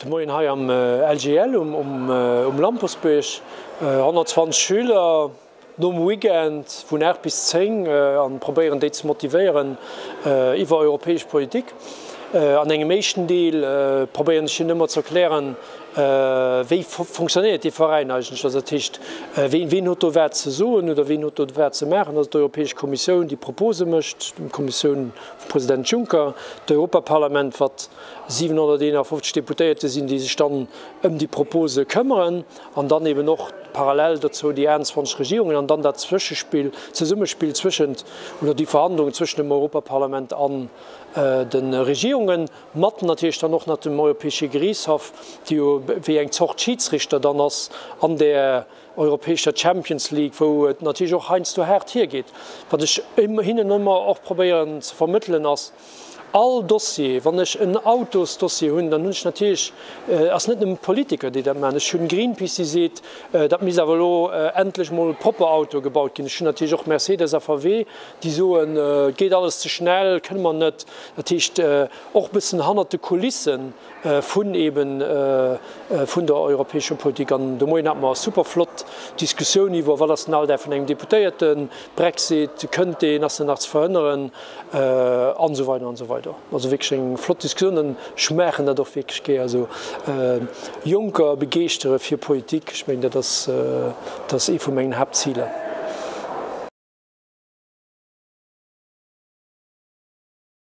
De Moien hei am LGL um Lampersbierg, 120 Schüler nom Weekend vun 8 bis 10 an probéieren déi ze motivéieren iwwer europäesch Politik. An engem éischten Deel probéieren ech hinnen ëmmer ze erklären, wéi fonctionnéiert dee Veräin eigentlech, also dat heescht ween huet do wat ze soen oder ween huet do wat ze maachen. Ass et d'Europäesch Kommissioun déi Propose mécht, d'Kommissioun vum President Juncker, d'Europaparlament wat 751 Deputéierte sinn, déi sech dann ëm déi Propose këmmeren, an dann eben och parallel dozou déi 28 Regierungen an dann dat Zwëschespill, Zesummespill zwëschent, oder déi Verhandlungen zwëschen dem Europaparlament an de Regierungen, mat natierlech dann och nach dem Europäesche Geriichtshaff, dee jo wéi eng Zort Schidsrichter dann ass an där europäescher Champions League, wou et natierlech och heiansdo haart hiergeet. Wat ech hinnen ëmmer och probéieren ze vermëttelen ass, All Dossier, wann ech en Autosdossier hunn, dann hunn ech natierlech, ass net nëmmen d'Politiker, déi dat maachen, ech hunn Greenpeace, déi seet, dat misst awer elo endlech mol propper Autoe gebaut ginn. Ech hunn natierlech och Mercedes a VW, déi soen, et geet alles ze schnell, kënne mer net. Dat heescht, och e bëssen hannert de Kulissen vun eben vun der europäescher Politik. An de Moien hate mer e super flott Diskussioun iwwer, wat ass den Alldag vun engem Deputéierten, Brexit, kënnt deen, ass en nach ze verhënneren, an esou weider an esou weider. Also wierklech eng flott Diskussioun an ech maachen dat och wierklech gär. Also Jonker begeeschtere fir Politik, ech mengen dat ass, dat ass ee vu mengen Haaptziler.